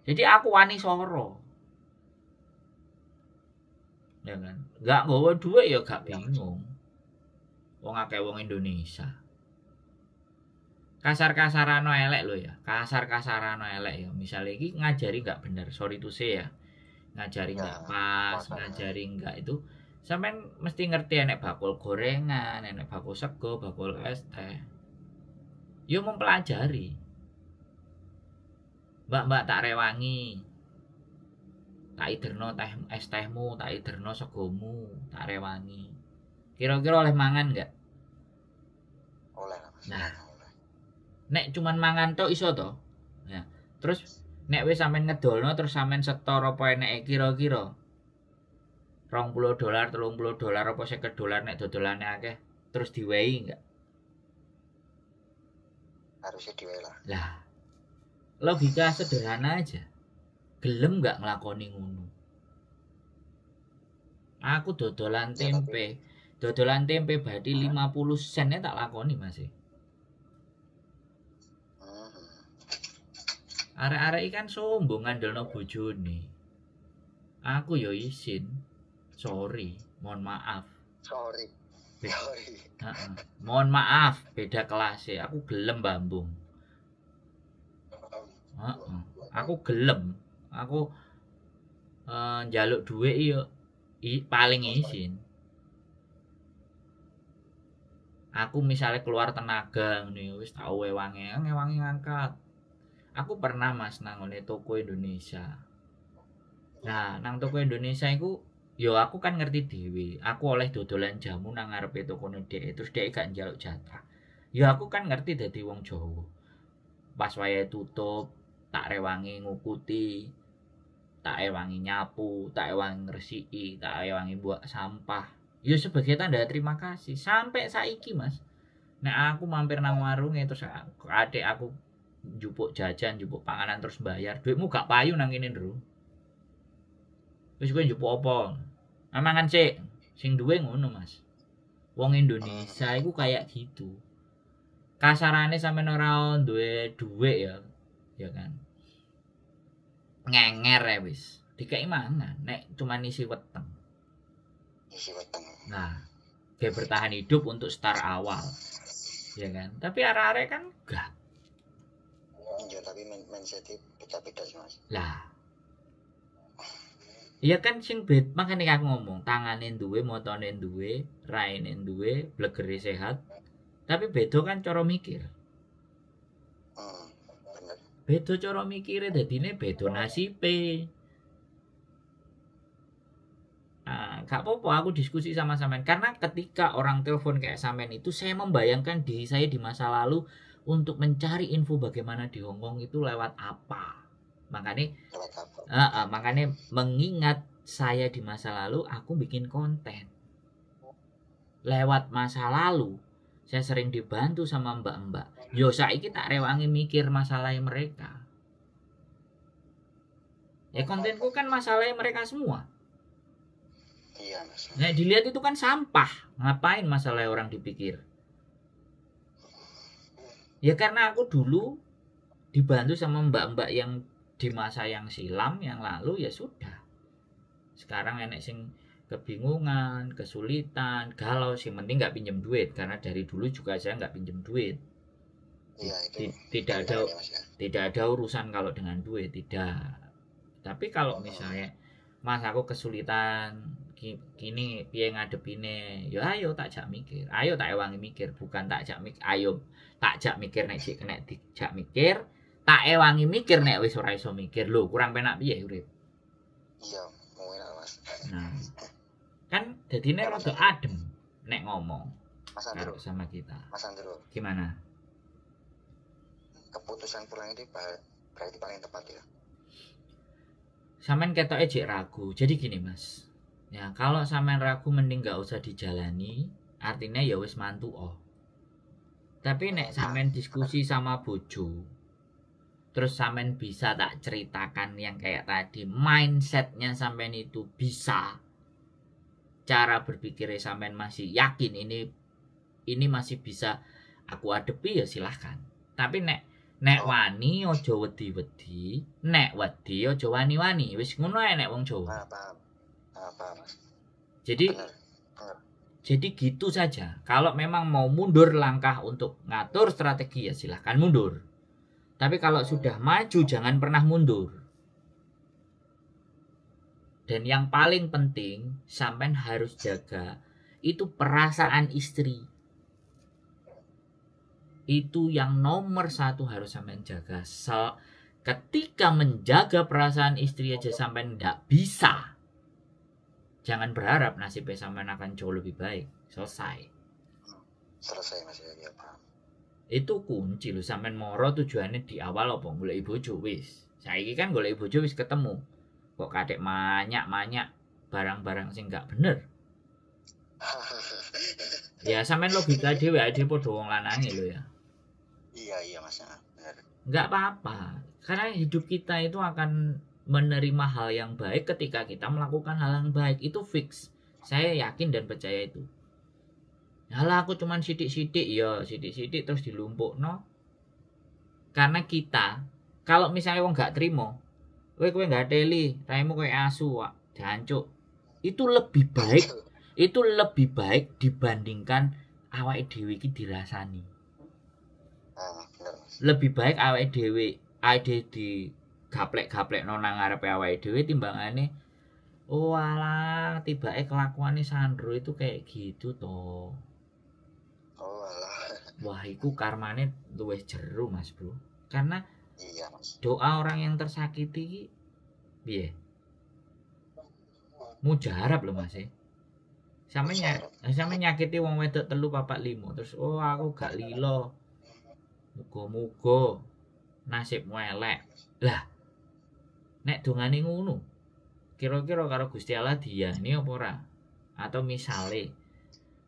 Jadi aku wani soro. Ya kan? Gak nggawa dhuwit ya gak bingung. Wong akeh wong Indonesia. Kasar-kasarano elek lho ya. Kasar-kasarano elek ya. Misalnya iki ngajari gak bener, sorry to say ya. Ngajari Ya, gak pas, masa. Ngajari gak itu. Sampean mesti ngerti enek bakul gorengan, enek bakul sego, bakul es teh. Yo mempelajari. Mbak-mbak, tak rewangi. Tak iderno teh, es tehmu, tak iderno segomu, tak rewangi. Kira-kira oleh mangan nggak? Oleh lah, Mas. Nah. Oleh. Nek cuman mangan tok iso to? Ya. Terus nek wis sampean ngedolno, terus sampean setor apa eneke kira-kira $20, $30 apa $50 nek dodolane akeh, terus diwehi enggak? Harusnya diwehi lah. Lah, logika sederhana aja. Gelem nggak nglakoni ngono? Aku dodolan Ya, tapi tempe, dodolan tempe berarti 50 sen tak lakoni, Mas. Arek-arek iki kan sombong ngandelno bojone. Aku yo isin. Sorry, mohon maaf. Sorry. Sorry. Heeh. Mohon maaf, beda kelas ya. Aku gelem bambung. Heeh. Aku gelem. Aku njaluk dhuwit yo paling isin. Aku misalnya keluar tenaga ngene ya, wis tau wewangi, ngewangi ngangkat. Aku pernah, Mas, nang ngone toko Indonesia. Nah, nang toko Indonesia iku yo aku kan ngerti dhewe. Aku oleh dodolan jamu nang ngarepe tokone dhek, terus dhek gak njaluk jatah. Ya aku kan ngerti dadi wong Jawa. Pas wayahe tutup, tak rewangi ngukuti, tak rewangi nyapu, tak rewangi ngresiki, tak rewangi buak sampah. Ya sebagai tanda terima kasih. Sampai saiki, Mas. Nek aku mampir nang warunge terus adik aku njupuk jajan, njupuk panganan terus bayar, duitmu gak payu nang kene, Ndro. Wis kowe njupuk apa? Ah, mangan sik. Sing duwe ngono, Mas. Wong Indonesia iku kayak gitu. Kasarane sampean ora duwe dhuwit ya, ya kan. Ngenger ya wis. Dikei mangan nek cuman isi weteng. Isi weteng. Nah, kayak bertahan hidup untuk start awal. Ya kan? Tapi arek-arek kan enggak. Iya, tapi mindsetnya beda-beda sih, Mas. Lah. Iya kan sing bed makane aku ngomong tangane duwe, motone duwe, raine duwe, blegere sehat. Tapi beda kan cara mikir. Bener. Beda cara mikire dadine beda nasibe. Nah, gak apa-apa aku diskusi sama sampean karena ketika orang telepon kayak sampean itu saya membayangkan diri saya di masa lalu untuk mencari info bagaimana di Hong Kong itu lewat apa. Makanya Lewat apa? Makanya mengingat saya di masa lalu, aku bikin konten. Lewat masa lalu, saya sering dibantu sama mbak-mbak. Yo saiki tak rewangi mikir masalah mereka. Ya kontenku kan masalahnya mereka semua. Iya, Mas. Nah, dilihat itu kan sampah. Ngapain masalah orang dipikir? Ya karena aku dulu dibantu sama mbak-mbak yang di masa yang silam, yang lalu ya sudah. Sekarang enek sing kebingungan, kesulitan, galau, sing penting nggak pinjam duit karena dari dulu juga saya nggak pinjam duit. Iya, itu Tidak ada tantangan ya, Mas ya. Tidak ada urusan kalau dengan duit, tidak. Tapi kalau misalnya, "Mas, aku kesulitan kini piye ngadepine?" Ya ayo tak jak mikir, ayo tak ewangi mikir, bukan tak jak mikir, ayo tak jak mikir nek sik kena dijak mikir, tak ewangi mikir nek wis ora iso mikir. Lho, kurang penak piye urip? Iya, mungkin lah, Mas. Nah, kan dadine Ya, Mas rada Andrew. Adem nek ngomong Mas karo Andrew, sama kita. Mas Andrew, Gimana? Keputusan pulang itu berarti paling tepat ya. Sampean ketoke jek ragu. Jadi gini, Mas. Ya, kalau sampean ragu mending nggak usah dijalani, artinya ya wis mantu oh. Tapi nek sampean diskusi sama bojo, terus sampean bisa tak ceritakan yang kayak tadi, mindsetnya sampean itu bisa, cara berpikirnya sampean masih yakin ini masih bisa aku adepi, ya silahkan. Tapi nek Nek wani aja wedi-wedi, nek wedi aja wani-wani. Wis ngono ae nek wong Jawa. Ah, paham. Ah, paham, Mas. Jadi Bener. Bener. jadi gitu saja. Kalau memang mau mundur langkah untuk ngatur strategi ya silahkan mundur. Tapi kalau sudah maju jangan pernah mundur. Dan yang paling penting sampean harus jaga itu perasaan istri. Itu yang nomor satu harus sampean jaga. Ketika menjaga perasaan istri aja sampean ndak bisa, jangan berharap nasibnya sampean akan jauh lebih baik. Selesai. Selesai, Mas, ya, ya paham. Itu kunci lho. Sampean moro tujuannya di awal apa? Golek bojo wis. Saiki kan golek bojo wis ketemu. Kok kadek manyak-manyak barang-barang sing gak bener. Ya sampean logika dhewe ae padha wong lanange lho ya. Iya, iya, Mas. Ah, bener. Nggak apa-apa. Karena hidup kita itu akan menerima hal yang baik ketika kita melakukan hal yang baik. Itu fix. Saya yakin dan percaya itu. Halah aku cuman sithik-sithik ya, sithik-sithik terus dilumpukno. Karena kita kalau misalnya wong gak terima, kowe kowe gak teli, raimu koyo asu, wak, jancuk. Itu lebih baik, itu lebih baik dibandingkan awake dhewe iki dirasani. Ah, bener, Mas. Lebih baik awake dhewe di gaplek-gaplekno nang ngarepe awake dhewe timbangane oh alah tibake kelakuane Sandro itu kayak gitu toh. Oh, alah. Wah, iku karmane luwih jeru, Mas Bro. Karena Iya, Mas. doa orang yang tersakiti iki piye? Mujarab lho, Mas. Sampe nyakiti wong wedok telu papat limo terus oh aku gak lilo. Muga-muga nasibmu elek. Lah, nek dongane ngono, kira-kira karo Gusti Allah diyani apa ora? Atau misale,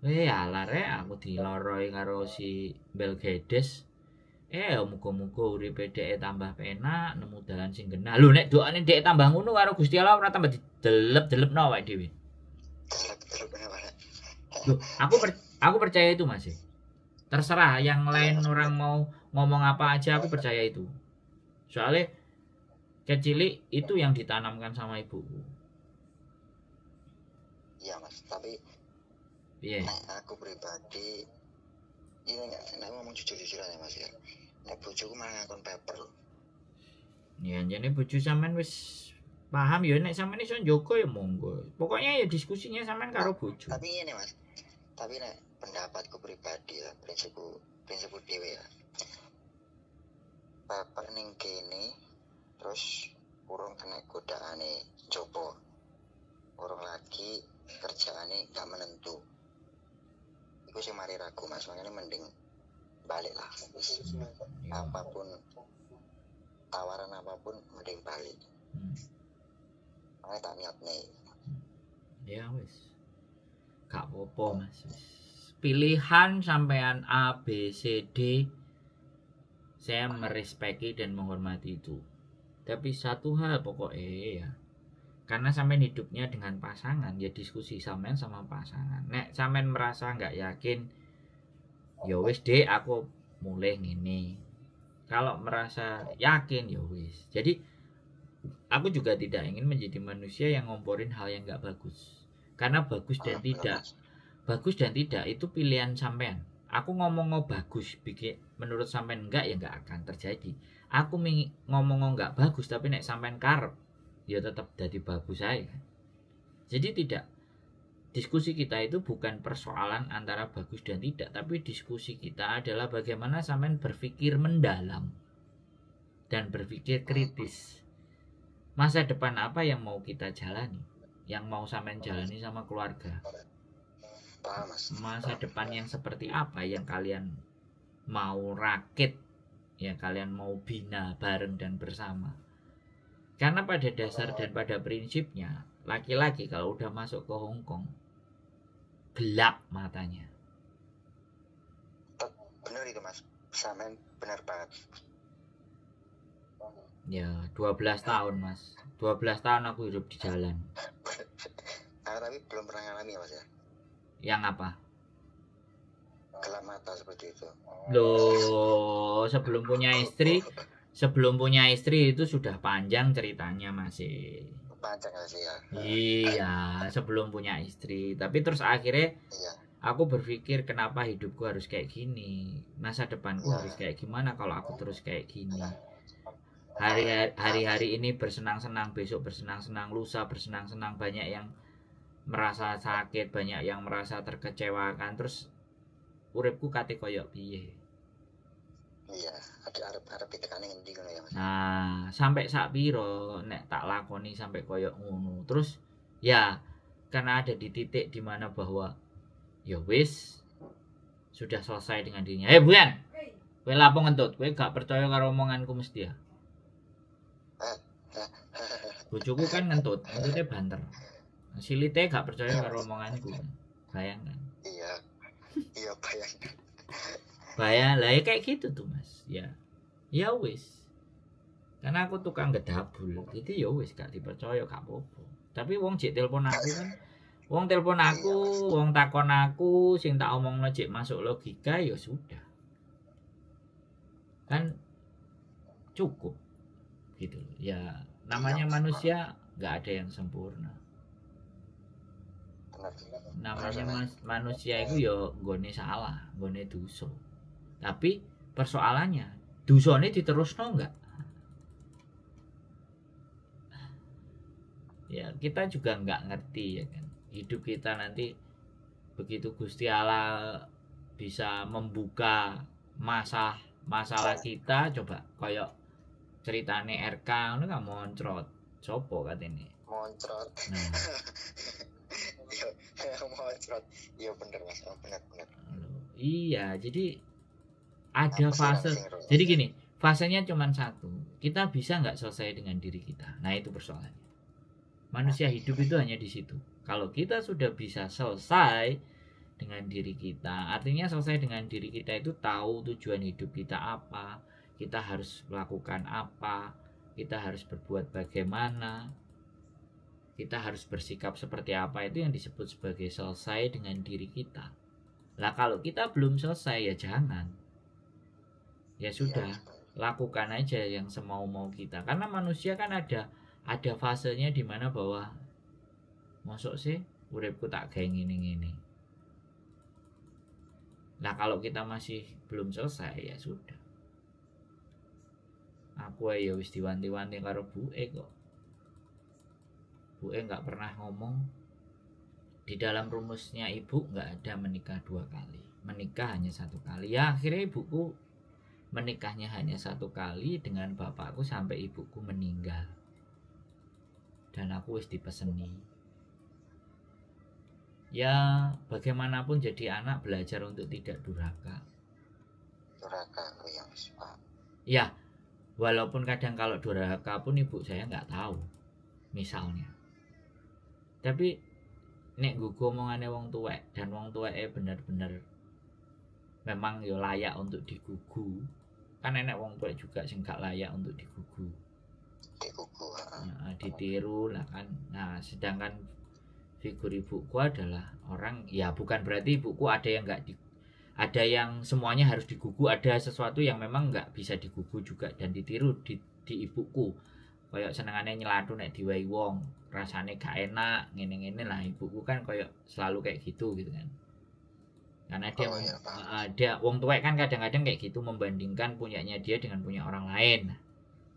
weh alah rek aku diloroi karo si Belgedes. Muga-muga uripe dhek tambah penak, nemu dalan sing genah. Lho nek doane dhek tambah ngono karo Gusti Allah ora tambah didelep-delepno awake dhewe. Delep-delep kenapa? Loh, aku percaya itu, Mas. Terserah yang lain orang mau ngomong apa aja, aku percaya itu. Soalnya kecil itu yang ditanamkan sama ibuku. Iya, Mas. Tapi Piye? nek aku pribadi ini enggak, nek aku ngomong jujur-jujuran ya, Mas ya. Nek bojoku malah ngakon paper lho. Ya jane bojo sampean wis paham ya, nek sampean iso njogo ya monggo. Pokoknya ya diskusinya sampean karo bojo. Tapi ini, Mas. Tapi nek pendapatku pribadi ya, prinsipku prinsipku dhewe ya. Paper ning kene terus urung kena godaane jopo. Urung lagi kerjaane gak menentu. Iku sing mari ragu, Mas, makanya mending balik lah. Wis apapun tawaran apapun mending balik. Makanya tak niat nih. Ya wis. Gak apa-apa, Mas. Wis. Pilihan sampean A B C D, saya merespeki dan menghormati itu. Tapi satu hal pokoknya ya, karena sampean hidupnya dengan pasangan, ya diskusi sampean sama pasangan. Nek sampean merasa nggak yakin, ya wis dek aku mulai ngene. Kalau merasa yakin ya wis. Jadi aku juga tidak ingin menjadi manusia yang ngomporin hal yang nggak bagus. Karena bagus dan Ah, bener, tidak, Mas. bagus dan tidak itu pilihan sampean. Aku ngomong oh bagus, bikin menurut sampean enggak ya enggak akan terjadi. Aku ngomong enggak bagus tapi nek sampean karep ya tetap jadi bagus aja. Jadi tidak, diskusi kita itu bukan persoalan antara bagus dan tidak, tapi diskusi kita adalah bagaimana sampean berpikir mendalam dan berpikir kritis. Masa depan apa yang mau kita jalani? Yang mau sampean jalani sama keluarga? Paham, Mas. Masa depan yang seperti apa yang kalian mau rakit, yang kalian mau bina bareng dan bersama. Karena pada dasar dan pada prinsipnya, laki-laki kalau udah masuk ke Hong Kong, gelap matanya. Bener itu, Mas. Sampean bener banget. Ya, 12 tahun, Mas. 12 tahun aku hidup di jalan. Nah, tapi belum pernah ngalami ya, Mas ya? Yang apa? Gelap mata seperti itu. Loh, sebelum punya istri itu sudah panjang ceritanya masih. Panjang sih ya. Iya, sebelum punya istri. Tapi terus akhirnya Iya. aku berpikir kenapa hidupku harus kayak gini, masa depanku Iya. harus kayak gimana kalau aku terus kayak gini. Hari-hari ini bersenang-senang, besok bersenang-senang, lusa bersenang-senang, banyak yang merasa sakit, banyak yang merasa terkecewakan, terus uripku kate koyok piye. Iya, ada arep-arep ditekani ngendi ngono ya, Mas. Nah, sampai sak piro nek tak lakoni sampai koyok ngono. Terus ya karena ada di titik dimana bahwa ya wis sudah selesai dengan dirinya. Eh, Buan. Kowe lapo ngentut? Kowe gak percaya karo omonganku mesti ya. Bojoku kan ngentut, ngentutnya banter. Silite gak percaya karo omonganku. Bayangkan. Iya. Iya, bayangkan. Bayang lah ya kayak gitu tuh, Mas. Ya. Ya wis. Karena aku tukang gedabul. Jadi ya wis gak dipercaya gak apa-apa. Tapi wong jek telepon aku kan, wong telepon aku, wong takon aku, sing tak omongno jek masuk logika ya sudah. Kan cukup gitu loh. Ya namanya manusia nggak ada yang sempurna. Benar. Namanya manusia itu ya nggone salah, nggone dosa. Tapi persoalannya, dosane diterusno enggak? Ya, kita juga nggak ngerti ya kan. Hidup kita nanti begitu Gusti Allah bisa membuka masalah kita, coba koyok ceritane RK ngono kan moncrot. Sopo katene? Moncrot. Nah. Iya, moncrot. Iya bener Mas, bener bener. Iya, jadi ada fase. Jadi gini, fasenya cuma satu. Kita bisa nggak selesai dengan diri kita? Nah, itu persoalannya. Manusia hidup itu hanya di situ. Kalau kita sudah bisa selesai dengan diri kita, artinya selesai dengan diri kita itu tahu tujuan hidup kita apa, kita harus melakukan apa, kita harus berbuat bagaimana, kita harus bersikap seperti apa, itu yang disebut sebagai selesai dengan diri kita. Lah kalau kita belum selesai ya jangan. Ya sudah, lakukan aja yang semau-mau kita. Karena manusia kan ada fasenya di mana bahwa mosok sih uripku tak gawe ngene-ngene. Nah kalau kita masih belum selesai ya sudah. Aku ya wis diwanti-wanti karo buke kok. Buke nggak pernah ngomong. Di dalam rumusnya ibu nggak ada menikah dua kali. Menikah hanya satu kali. Ya akhirnya ibuku menikahnya hanya satu kali dengan bapakku sampai ibuku meninggal. Dan aku wis dipeseni. Ya bagaimanapun jadi anak belajar untuk tidak durhaka. Durhaka ya Pak. Ya, walaupun kadang kalau durhaka pun ibu saya nggak tahu, misalnya. Tapi nek nggo omongane wong tuwek dan wong tuweke bener-bener memang yo layak untuk digugu. Kan enek wong tuwek juga sing gak layak untuk digugu. Digugu. Nah, ditiru lah kan. Nah, sedangkan figur ibuku adalah orang, ya bukan berarti ibuku ada yang nggak di, ada yang semuanya harus digugu, ada sesuatu yang memang nggak bisa digugu juga dan ditiru di ibuku. Kayak senengane nyelatu nek diwai wong, rasane gak enak, ngene-ngene lah ibuku kan kayak selalu kayak gitu gitu kan. Karena dia dia wong tuwek kan kadang-kadang kayak gitu membandingkan punyanya dia dengan punya orang lain.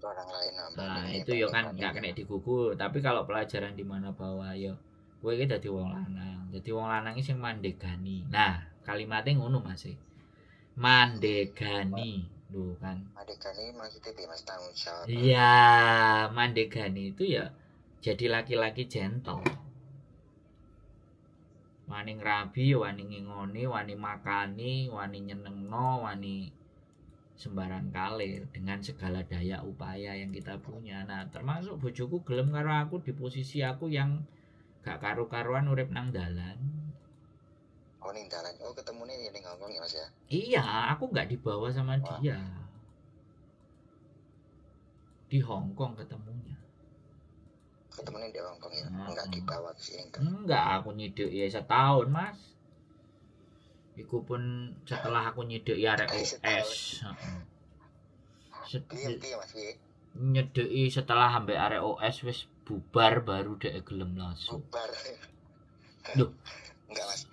Orang lain. Nah, itu ya kan nggak kena digugu, tapi kalau pelajaran di mana bahwa ya kowe iki dadi wong lanang. Dadi wong lanang iki sing mandegani. Nah, kalimatnya ngono Mas. Mandegani. Lho kan. Mandegani maksudnya piye Mas, tanggung jawab. Iya, mandegani itu ya jadi laki-laki gentle. Wani ngrabi, wani ngingoni, wani makani, wani nyenengno, wani sembarang kalir dengan segala daya upaya yang kita punya. Nah, termasuk bojoku gelem karo aku di posisi aku yang gak karu-karuan urip nang dalan. Oh, ning dalan. Oh, ketemune ning Hongkong ya, Mas ya? Iya, aku gak dibawa sama dia. Di Hongkong ketemunya. Ketemunya di Hongkong ya? Enggak dibawa ke sini? Enggak, aku nyidek ya setahun, Mas. Iku pun setelah aku nyedeki arek OS. Heeh. Piye Mas piye? Nyedeki setelah ambek arek OS wis bubar baru dhek gelem langsung. Bubar. Loh. Enggak Mas.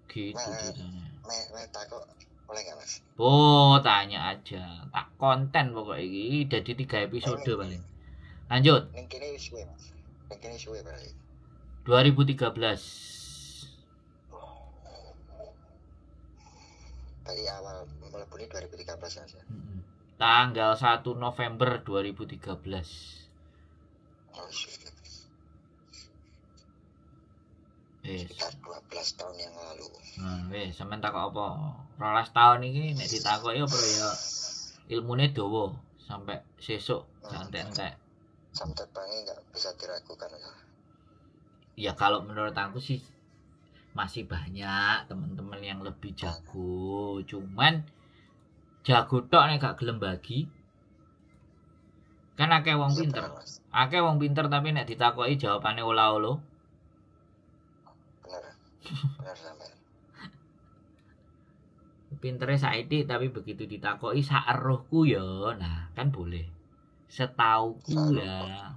Gitu ceritanya. Mek takok boleh enggak Mas? Oh, tanya aja. Tak konten pokoknya iki jadi 3 episode paling. Lanjut. Ning kene wis suwe Mas. Ning kene suwe berarti. 2013. Dari awal mlebune 2013 Mas ya. Tanggal 1 November 2013. Oh, sekitar 12 tahun yang lalu. Nah, wis sampean takok apa? 12 tahun iki nek ditakoki apa ya ilmune dawa sampai sesuk gak entek-entek. Jam terbangnya enggak bisa diragukan ya. Ya kalau menurut aku sih masih banyak teman-teman yang lebih jago, cuman jago tok nek gak gelem bagi. Kan akeh wong pinter. Akeh wong pinter tapi nek ditakoki jawabane ola-olo. Bener. Bener sampean. Pintere saiki tapi begitu ditakoki sak eruhku ya. Nah, kan boleh. Setauku ya.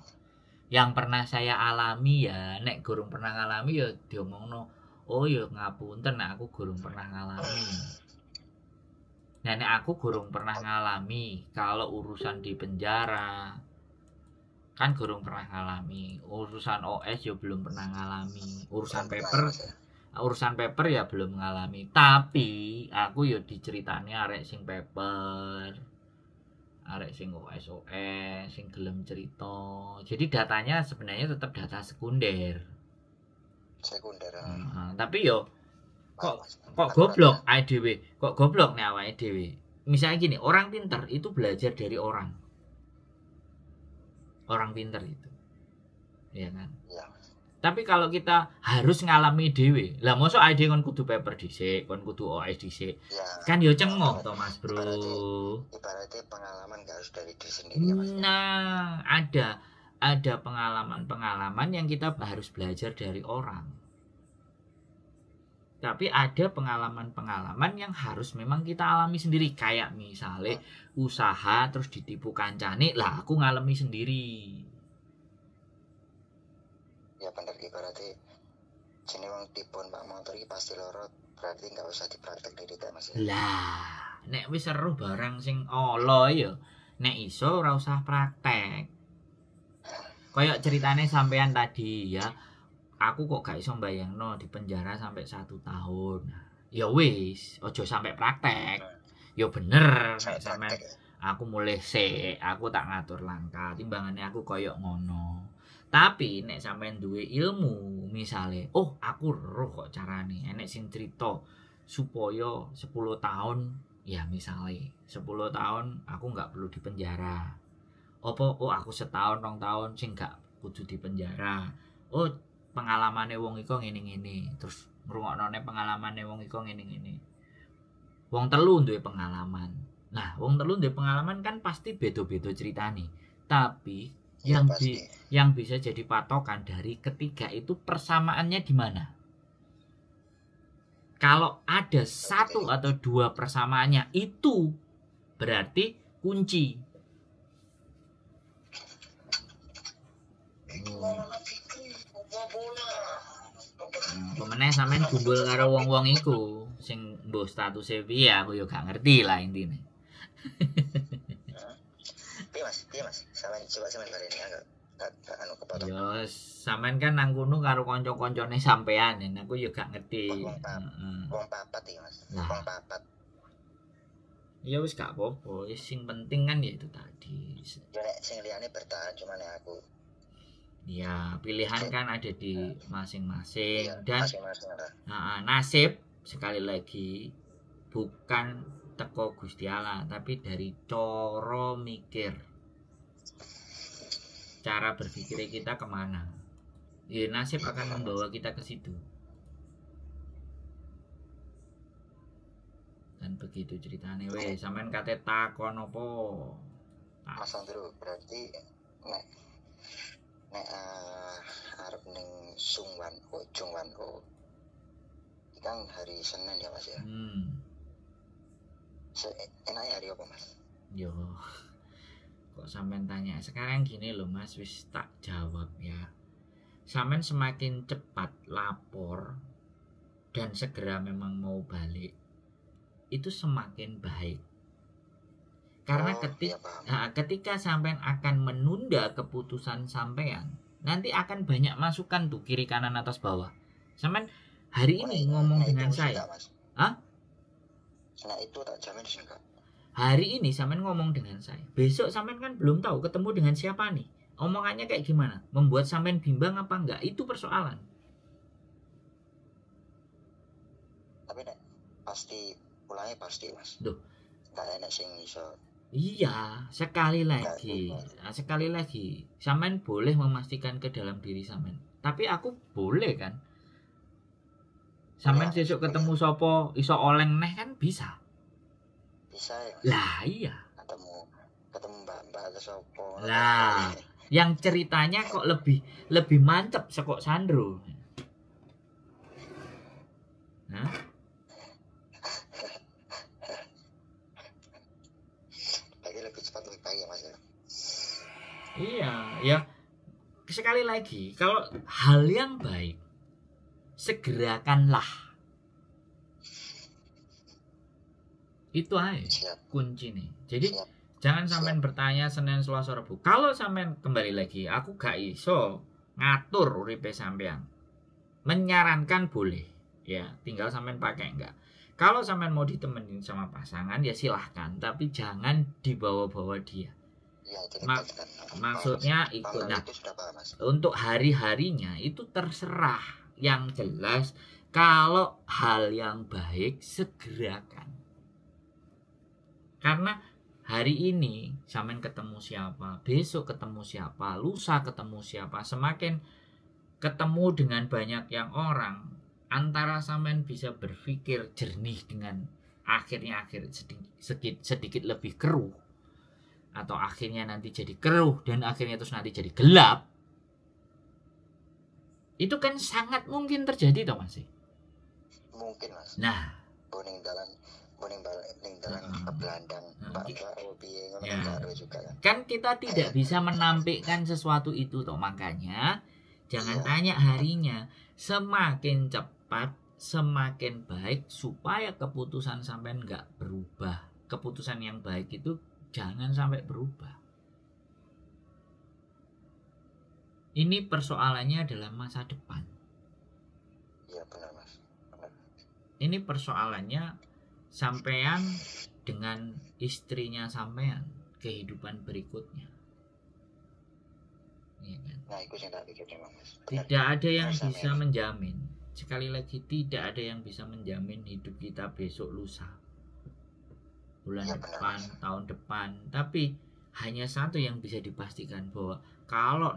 Yang pernah saya alami ya, nek gurung pernah ngalami ya diomongno, oh ya ngapunten nek aku gurung pernah ngalami. Nah, nek aku gurung pernah ngalami kalau urusan di penjara kan gurung pernah ngalami, urusan OS ya belum pernah ngalami, urusan paper, urusan paper ya belum ngalami. Tapi aku ya diceritani arek sing paper, arek sing OS OS, sing gelem cerita. Jadi datanya sebenarnya tetap data sekunder. Sekunder. Nah, tapi yo kok goblok awake dhewe, kok goblok nek awake dhewe. Misalnya gini, orang pinter itu belajar dari orang. Orang pinter itu. Iya kan? Ya. Tapi kalau kita harus ngalami dhewe, lah mosok awake dhewe kon kudu paper dhisik, kon kudu OS dhisik. Ya. Kan yo cengok to Mas Bro. Ibaratnya pengalaman gak harus dari diri sendiri ya Mas. Nah, ada pengalaman-pengalaman yang kita harus belajar dari orang. Tapi ada pengalaman-pengalaman yang harus memang kita alami sendiri. Kayak misalnya usaha terus ditipu kancane, lah aku ngalami sendiri. Ya bener, ibaratnya jenenge wong tipun Pak motor iki pasti loro, berarti enggak usah dipraktek diri ta Mas. Lah, nek wis seru barang sing ala ya, nek iso ora usah praktek. Kayak ceritane sampean tadi ya. Aku kok gak iso mbayangno di penjara sampai 1 tahun. Ya wis, ojo sampai praktek. Ya bener, nek sampean aku mulih sik, aku tak ngatur langkah, timbangane aku koyok ngono. Tapi nek sampean duwe ilmu, misale, oh aku roh kok carane, enek sing cerita supaya 10 tahun, ya misale 10 tahun aku gak perlu di penjara. Apa oh aku setahun 2 tahun sing gak kudu di penjara. Oh pengalamane wong iku ngene-ngene, terus ngrungoknone pengalamane wong iku ngene-ngene. Wong telu duwe pengalaman. Nah, wong telu duwe pengalaman kan pasti beda-beda ceritane. Tapi ya, yang yang bisa jadi patokan dari ketiga itu persamaannya di mana? Kalau ada satu atau dua persamaannya itu berarti kunci. Pemenang sampean gumbul karo wong-wong iku sing mbuh statuse piye aku yo gak ngerti lah intine. Piye Mas, sampean coba sampean barene agak anu kepotong. Yo sampean kan nang kono karo kanca-kancane sampean, aku yo gak ngerti. Wong papat iki Mas. Wong papat. Ya wis gak apa-apa, sing penting kan ya itu tadi. Yo nek sing liyane bertahan cuman nek aku. Ya, pilihan kan ada di masing-masing ya, dan masing-masing. Nah, nasib sekali lagi bukan teko Gusti Allah, tapi dari coro mikir. Cara berpikir kita kemana? Ya, nasib akan membawa kita ke situ. Dan begitu ceritane weh, sampean kate takon apa? Mas Andrew, berarti nek nek arep ning Sungwan O, Jungwan O Kan hari Senin ya Mas ya. Enaknya hari apa Mas? Yo. Kok sampean tanya? Sekarang gini loh Mas, wis tak jawab ya. Sampean semakin cepat lapor dan segera memang mau balik, itu semakin baik. Karena Oh, iya, paham. Ketika sampean akan menunda keputusan sampean, nanti akan banyak masukan tuh kiri kanan atas bawah. Sampean hari ini ngomong dengan itu saya. enggak, Mas. Hah? Nah, itu tak jamin sih enggak. Hari ini sampean ngomong dengan saya. Besok sampean kan belum tahu ketemu dengan siapa nih. Omongannya kayak gimana? Membuat sampean bimbang apa enggak? Itu persoalan. Tapi nek pasti pulangnya pasti, Mas. Duh. Enggak enak sing iso. Iya, sekali lagi. Enggak, Nah, sekali lagi, sampean boleh memastikan ke dalam diri sampean. Tapi aku boleh kan? Sampean Iya, sesuk boleh. ketemu sapa iso oleng neh kan bisa. Bisa ya, Mas. Lah iya. Ketemu mbak-mbak atau sapa. Lah, yang ceritanya kok lebih mantep sekok Sandro. Nah, Berarti lebih cepat lebih baik ya Mas ya. Iya, ya. Sekali lagi, kalau hal yang baik segerakanlah. Itu aja Siap. kunci nih. Jadi Siap. jangan sampean bertanya Senin, Selasa, Rabu. Kalau sampean kembali lagi, aku gak iso ngatur uripe sampean. Menyarankan boleh, ya, tinggal sampean pakai enggak. Kalau sampean mau ditemenin sama pasangan ya silahkan, tapi jangan dibawa-bawa dia. Ya, itu kan. Maksudnya Paham, ikut. Nah, itu sudah paham, Mas. untuk hari-harinya itu terserah. Yang jelas kalau hal yang baik segerakan. Karena hari ini sampean ketemu siapa, besok ketemu siapa, lusa ketemu siapa, semakin ketemu dengan banyak yang orang, antara sampean bisa berpikir jernih dengan akhirnya akhir sedikit lebih keruh, atau akhirnya nanti jadi keruh dan akhirnya terus nanti jadi gelap. Itu kan sangat mungkin terjadi toh Mas. Mungkin Mas. Nah, boning dalan ke Belandang, Mbak piye ngono Ya. kan karo juga kan. Kan kita tidak bisa menampikkan sesuatu itu toh, makanya jangan Iya. tanya harinya. Semakin cepat semakin baik supaya keputusan sampean nggak berubah. Keputusan yang baik itu jangan sampai berubah. Ini persoalannya adalah masa depan. Iya benar Mas. Benar. Ini persoalannya sampean dengan istrinya sampean, kehidupan berikutnya. Iya kan? Nah, itu yang tak pikir memang Mas. Benar. Tidak ada yang Benar, bisa sampean. menjamin. Sekali lagi tidak ada yang bisa menjamin hidup kita besok lusa. Bulan Ya, benar, depan, Mas. tahun depan. Tapi hanya satu yang bisa dipastikan, bahwa kalau